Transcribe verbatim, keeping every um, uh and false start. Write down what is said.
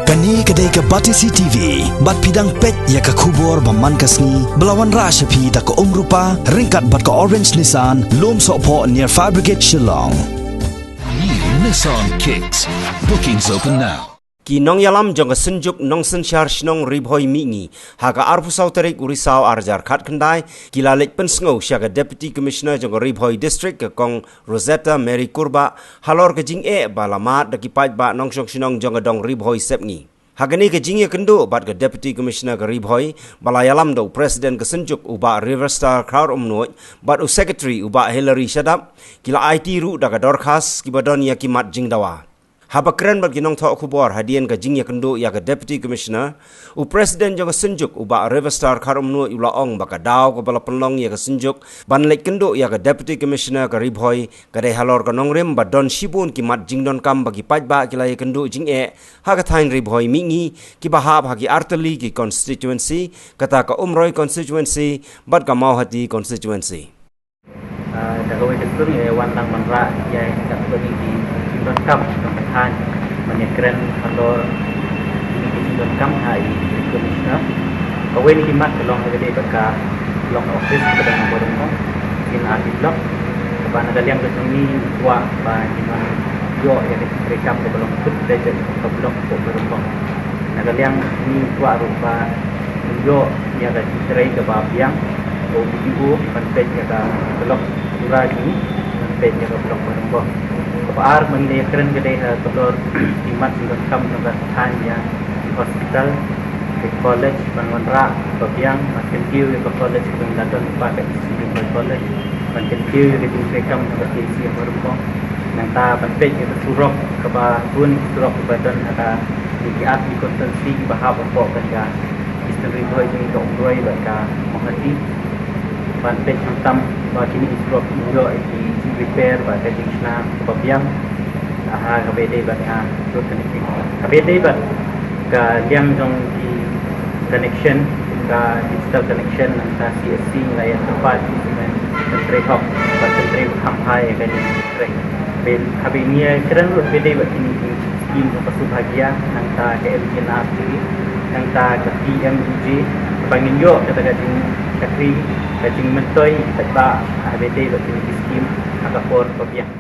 Kane ka dei ka Batesi T V, bad phi dang peit ïa ka khubor ba man ka sngi, ba la wanrah sha phi da ka Umrupa, ryngkat bad ka Orange Nissan, Lumsohphoh near Fire Brigade Shillong. New Nissan Kicks. Bookings open now. Ki nongïalam jong ka Synjuk Nongsynshar Shnong Ri Bhoi Mihngi, ha ka arphew saw tarik u Risaw ar hajar khatkhyndai, ki la leit pynsngew sha ka Deputy Commissioner jong ka Ri Bhoi District, ka Kong Rosetta Mary Kurbah, halor ka jingeh ba la mad da ki paidbah nongshong shnong jong ka dong Ri Bhoi Sepngi. Ha kane ka jingïakynduh bad ka Deputy Commissioner ka Ri Bhoi, ba la ïalam da u President ka Synjuk u Bah Riverstar Kharumnuid, bad u Secretary u Bah Hilary Shadap, ki la aiti ruh da ka dorkhas kiba don ïa ki mat jingdawa. Haba kren bad ki nongthoh khubor hadien ka jingïakynduh ïa ka Deputy Commissioner, u President jong ka Synjuk u Bah Riverstar Kharumnuid u la ong ba ka daw kaba la pynlong ïa ka Synjuk ban leit kynduh ïa ka Deputy Commissioner ka Ri Bhoi, ka dei halor ka nongrim ba don shibun ki mat jingdonkam ba ki paidbah ki la ïakynduh jingeh ha ka thaiñ Ri Bhoi Mihngi, kiba hap ha ki artylli ki constituency, kata ka Umroi constituency bad ka Mawhati constituency. Ah, da kawei ka sung, eh, wan lang ban rah ïa ka kawei ki jingdonkam jong ka thaiñ, ban ïakren halor kine ki jingdonkam ha i Commissioner. Kawei na ki mat ka long ha kawei ka block office kaba don ha Bairembong, kin arti block. Kaba na ka liang ka jong ngi kwah ba ngin wan ïoh ïa ka jingtreikam kaba long kut da jong ka block hapoh Bairembong. Na ka liang ngi kwah ruh ba ngin ïoh ïa ka jingtrei kaba biang, ko B D O ban peit ïa ka block pura jong ngi, ban peit ïa ka block Bairembong. Kaba ar ba ngi la ïakren ka dei halor ki mat jingdonkam jong ka thaiñ ïa ki hospital, ki college, ban wanrah ba biang, ban kyntiew ïa ka college kaba la don ba ka Institute College, ban kyntiew ïa ka jingtreikam jong ka C H C ha Bairembong. Nangta ban peit ïa ka surok kaba bun, surok kaba don ha ka ki artylli constituency kiba hap hapoh kane ka Eastern Ri Bhoi, jong ka Umroi bad ka Mawhati. Ban peit khamtam ba kine ki surok kin ïoh ïa ki jingrepair bad ka jingshna kaba biang. Ha kaba ïadei bad ka road connectivity, kaba ïadei bad ka liang jong ki connection, ka digital connection, nangta C H C ngi la ïa tyrpad ki jingtrei hok bad trei kham bha ïa ka jingtrei. Haba ngi ïakren ruh kaba ïadei bad kine ki scheme jong ka Saubhagya, nangta ka M G N R G P, nangta ka P M U J, ba ngin ïoh kata ka jingshakri, ka jingmyntoi, kaba ha kaba ïadei bad kine ki scheme ha ka por kaba biang.